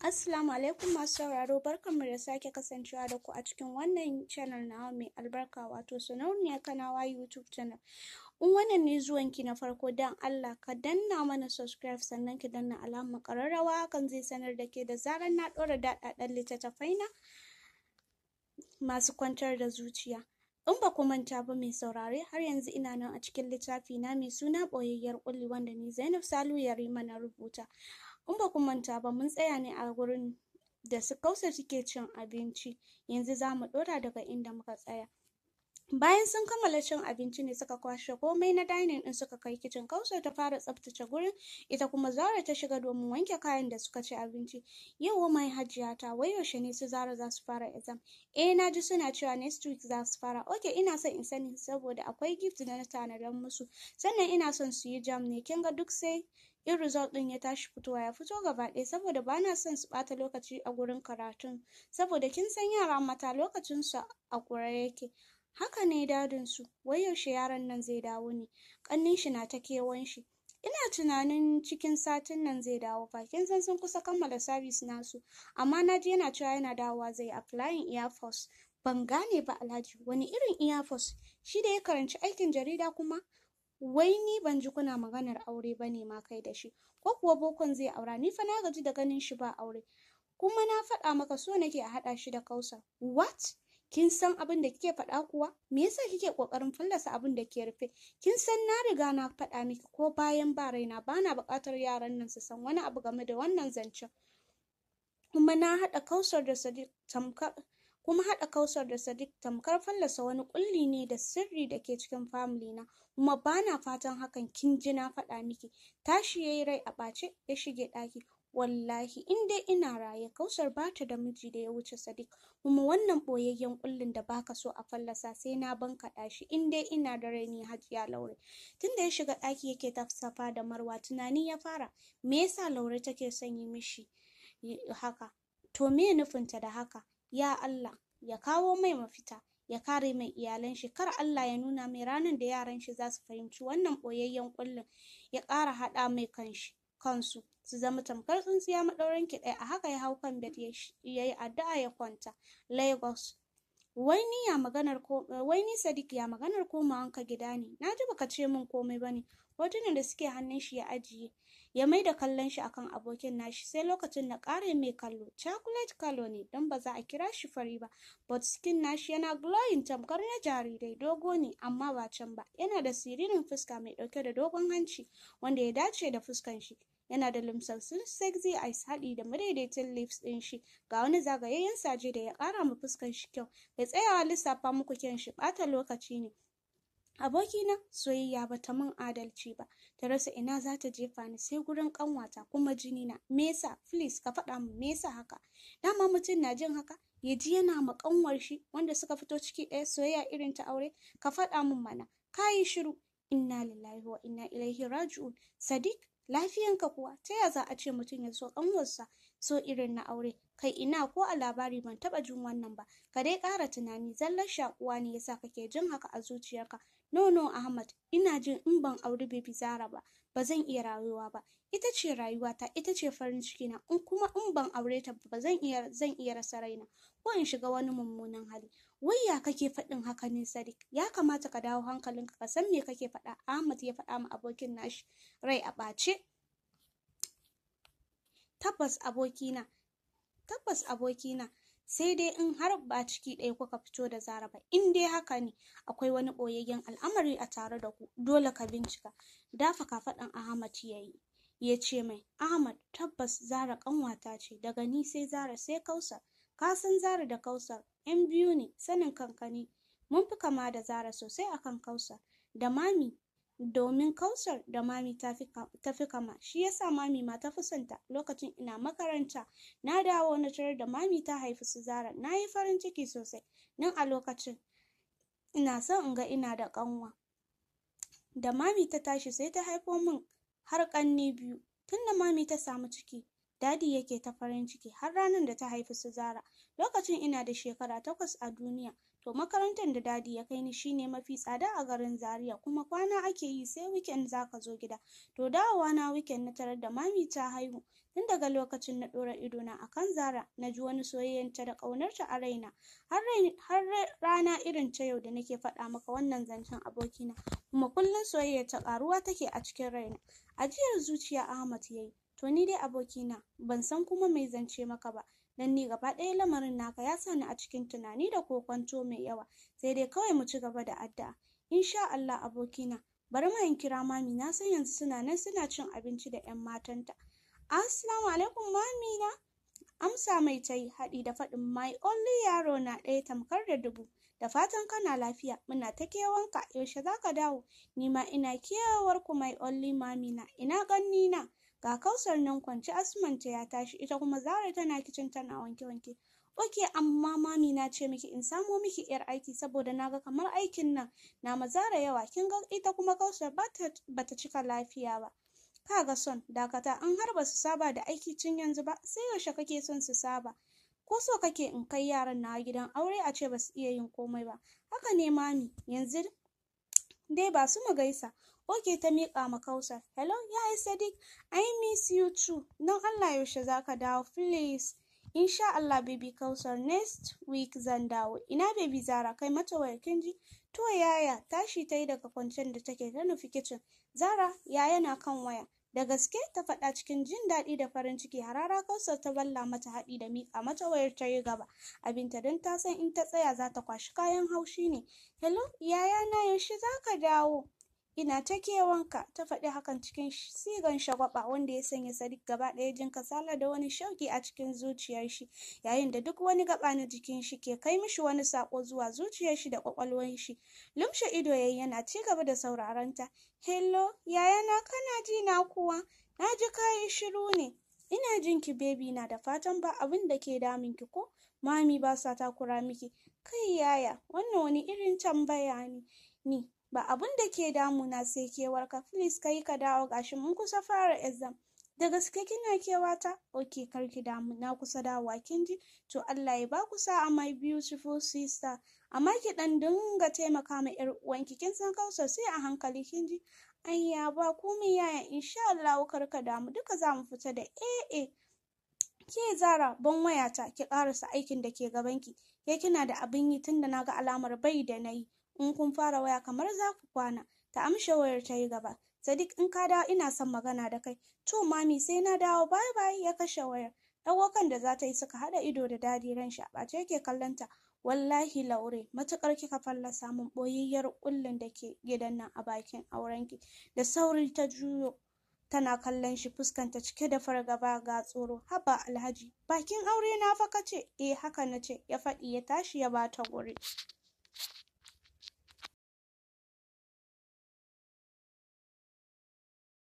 Assalamu alaikum masu sauraro, barkanmu da sake kasancewa da ku a cikin wannan channel nawa mai albarka, wato Sarauniyar Kanawa YouTube channel. In wannan ne zuwanki na farko, don Allah ka danna mana subscribe, sannan ki danna alamar ƙararrawa. Hakan zai sanar da ke da zarar na ɗora daɗaɗɗen littattafai na masu kwantar da zuciya. In ba ku manta ba mai saurare, har yanzu ina nan a cikin littafi na mai suna Ɓoyayyiyar Ƙulli, wanda ni Zainab Salihu Yarima na rubuta. In ba ku manta ba, mun tsaya ne a gurin da su Kausar suke cin abinci. Yanzu za mu ɗora daga inda muka tsaya. Bayan sun kammala cin abinci ne suka kwashe komai na dining ɗin suka kai kicin. Kausar ta fara tsaftace gurin, ita kuma Zara ta shiga domin wanke kayan da suka ci abinci. Yauwa mai Hajiya ta, wai yaushe ne su Zara za su fara exam? Eh, na ji suna cewa next week za su fara. Okay, ina son in sani saboda akwai gift da na tanadar musu. Sannan ina son su yi JAMB ne, kin ga duk sai in result ɗin ya tashi fitowa ya fito gaba ɗaya, saboda bana son su ɓata lokaci a gurin karatun, saboda kin san yara mata lokacin su a ƙure yake. Haka ne dadin su, wai yaushe yaron nan zai dawo ne? Ƙannin shi na ta kewan shi. Ina tunanin cikin satin nan zai dawo fa, kin san sun kusa kammala service nasu, amma na ji yana cewa yana dawowa zai applying Air Force. Ban gane ba Alhaji, wani irin Air Force? Shi da ya karanci aikin jarida kuma? Wai ni ban ji kuna maganar aure ba ne ma kai da shi, ko kuwa bokon zai aura? Ni fa na gaji da ganin shi ba aure. Kuma na faɗa maka so nake a haɗa shi da Kausar. What? Kin san abin da kike faɗa kuwa? Me yasa kike ƙoƙarin fallasa abin da ke rufe? Kin san na riga na faɗa miki, ko bayan ba raina bana buƙatar yaran nan su san wani abu game da wannan zancen. Kuma haɗa Kausar da Sadiq tamkar fallasa wani ƙulli ne da sirri da ke cikin family na, kuma bana fatan hakan, kin ji na faɗa miki. Tashi yayi rai a ɓace ya shige ɗaki. Wallahi in dai ina raye, Kausar bata da miji da ya wuce Sadiq, kuma wannan ɓoyayyen ƙullin da baka so a fallasa sai na bankaɗa shi in dai ina da rai ni Hajiya Laure. Tunda ya shiga ɗaki yake ta safa da Marwa, tunani ya fara. Me yasa Laure take son yi mishi haka? To me nufinta da haka? Ya Allah, ya kawo mai mafita, ya kare mai iyalan shi, kar Allah ya nuna mai ranar da yaran shi za su fahimci wannan ɓoyayyen ƙullin ya ƙara haɗa mai kanshi kansu su zama tamkar tsintsiya maɗaurin ki ɗaya. A haka ya hau kan bed ya yi addu'a ya kwanta. Lagos. Wai ni Sadiq, ya maganar komawanka gida ne? Na ji baka ce min komai bane. Hotunan da suke hannun shi ya ajiye, ya mai da kallon shi akan abokin nashi. Sai lokacin na ƙare mai kallo. Chocolate color ne, don ba za a kira shi fari ba, but skin nashi yana glowing tamkar na jarirai. Dogo ne amma ba can ba, yana da siririn fuska mai ɗauke da dogon hanci wanda ya dace da fuskan shi. Yana da lumsassun sexy eyes haɗi da madaidaicin lips ɗin shi, ga wani zagayayyen saje da ya ƙara ma fuskan shi kyau. Bai tsayawa lissafa muku kyan shi ɓata lokaci ne. Abokina, soyayya ba ta min adalci ba, ta rasa ina za ta jefa ni sai gurin ƙanwata kuma jini na. Me yasa? Please ka faɗa min, me yasa haka? Dama mutum na jin haka, ya ji yana ma ƙanwar shi wanda suka fito ciki ɗaya soyayya irin ta aure? Ka faɗa min mana, ka yi shiru. Inna lillahi wa inna ilaihi raji'un. Sadiq, lafiyanka kuwa? Ta ya za a ce mutum ya so ƙanwarsa so irin na aure? Kai ina, ko a labari ban taɓa jin wannan ba. Ka dai ƙara tunani, zallar shaƙuwa ne yasa kake jin haka a zuciyarka. No, no, Ahmad, ina jin in ban auri Baby Zara ba, ba zan iya rayuwa ba. Ita ce rayuwata, ita ce farin ciki na. In kuma in ban aure ta ba, zan iya rasa raina ko in shiga wani mummunan hali. Wai ya kake faɗin haka ne, Sadiq? Ya kamata ka dawo hankalinka, ka san me kake faɗa, Ahmad ya faɗa ma abokin nashi rai a ɓace. Tabbas abokina, tabbas abokina, sai dai in har ba ciki ɗaya kuka fito da Zara ba. In dai haka ne, akwai wani ɓoyayyen al'amari a tare da ku, dole ka bincika. Dafa kafaɗan Ahmad ya yi, ya ce mai, Ahmad, tabbas Zara ƙanwata ce, daga ni sai Zara sai Kausar. Ka san Zara da Kausar ‘yan biyu ne, sanin kanka ne. Mun fi kama da Zara sosai akan Kausar da Mami, domin Kausar da Mami ta fi kama, shi yasa Mami ma ta fi son ta. Lokacin ina makaranta, na dawo na tarar da Mami ta haifi su Zara, na yi farin ciki sosai. Nan a lokacin ina son in ga ina da ƙanwa. Da Mami ta tashi sai ta haifo min har ƙanne biyu. Tunda Mami ta samu ciki, Daddy yake ta farin ciki har ranar da ta haifi su Zara. Lokacin ina da shekara 8 a duniya. To makarantar da Daddy ya kai ni shine mafi tsada a garin Zaria, kuma kwana ake yi, sai weekend zaka zo gida. To dawowa na weekend na tarar da Mami ta haihu. Tun daga lokacin na ɗora idona akan Zara, na ji wani soyayyanta da ƙaunarta a raina. Har rana irin ta yau da nake faɗa maka wannan zancen, abokina, kuma kullum soyayyar ta ƙaruwa take a cikin raina. Ajiyar zuciya Ahmad yayi. To ni dai, abokina, ban san kuma mai zance maka ba, dan ni gaba ɗaya lamarin naka ya sa ni a cikin tunani da kokwanto mai yawa. Sai dai kawai mu ci gaba da addu'a. Insha Allah, abokina. Bari ma in kira Mami, na san yanzu suna nan suna cin abinci da 'yan matanta. Assalamu alaikum, Mami na. Amsa mai ta yi haɗi da faɗin, "My only yaro na ɗaya tamkar da dubu. Da fatan kana lafiya, muna ta kewanka, yaushe za ka dawo? Ni ma ina kewar ku, my only mami na. Ina ƙanni na? Ga Kausar nan kwance, asmanta ya tashi, ita kuma Zara tana kicin tana wanke-wanke." Ok, amma Mami na ce miki in samo miki yar aiki, saboda naga kamar aikin nan na ma Zara yawa. Kin ga ita kuma Kausar bata cika lafiya ba. Kaga son, dakata, in har basu saba da aiki tun yanzu ba, sai yaushe kake son su saba? Ko so kake in kai yaran nawa gidan aure a ce basu iya yin komai ba? Haka ne, Mami, yanzu dai ba su mu gaisa. Ok, ta miƙa ma Kausar. Hello, yaya Sadiq, I miss you too. Don Allah yaushe zaka dawo, please? Insha Allah, baby Kausar, next week zan dawo. Ina baby Zara? Kai mata wayar, kin ji? To yaya. Tashi ta yi daga kwancen da take, ta nufi kicin. Zara, yaya na kan waya. Da gaske? Ta faɗa cikin jin daɗi da farin ciki. Harara Kausar ta balla mata haɗi da miƙa mata wayar, ta yi gaba abinta, don ta san in ta tsaya za ta kwashi kayan haushi ne. Hello, yaya na, yaushe za ka dawo? Ina ta kewanka. Ta faɗi hakan cikin sigan shagwaba wanda ya sanya Sadiq gaba ɗaya jin kasala da wani shauki a cikin zuciyar shi, yayin da duk wani gaba na jikin shi ke kai mishi wani sako zuwa zuciyar shi da kwakwalwar shi. Lumshe ido yayi yana ci gaba da sauraron ta. Hello, yayana, kana ji na kuwa? Na ji kayi shiru ne. Ina jin ki, baby na. Da fatan ba abin da ke damun ki, ko Mami ba sa takura miki? Kai yaya, wannan wani irin tambaya ne? Ni ba abun da ke damuna sai kewarka. Please kai ka dawo, gashi mun kusa fara exam. Da gaske kina kewata? Ok, kar ki damu, na kusa dawowa, kin ji? To Allah ya baku sa'a, my beautiful sister. Amma ki dan dinga taimaka ma yar uwanki, kin san Kausar sai a hankali, kin ji? Ayya, ba komai yaya, insha Allah, kar ka damu, duka za mu fita da AA. Ke Zara, ban wayata ki karasa aikin da ke gabanki. Ke kina da abin yi, tunda naga alamar bai da nayi. In kun fara waya kamar za ku kwana. Ta amshe wayar ta yi gaba. Sadiq, in ka dawo ina son magana da kai. To Mami, sai na dawo, bye bye. Ya kashe wayar. Ɗago kan da za ta yi suka haɗa ido da Daddy, ran shi a ɓace yake kallon ta. Wallahi Laure, matuƙar kika fallasa min ɓoyayyar ƙullin da ke gidan nan a bakin aurenki. Da sauri ta juyo tana kallon shi, fuskanta cike da fargaba ga tsoro. Haba Alhaji, bakin aure na fa kace? Eh, haka na ce. Ya faɗi ya tashi ya bata guri.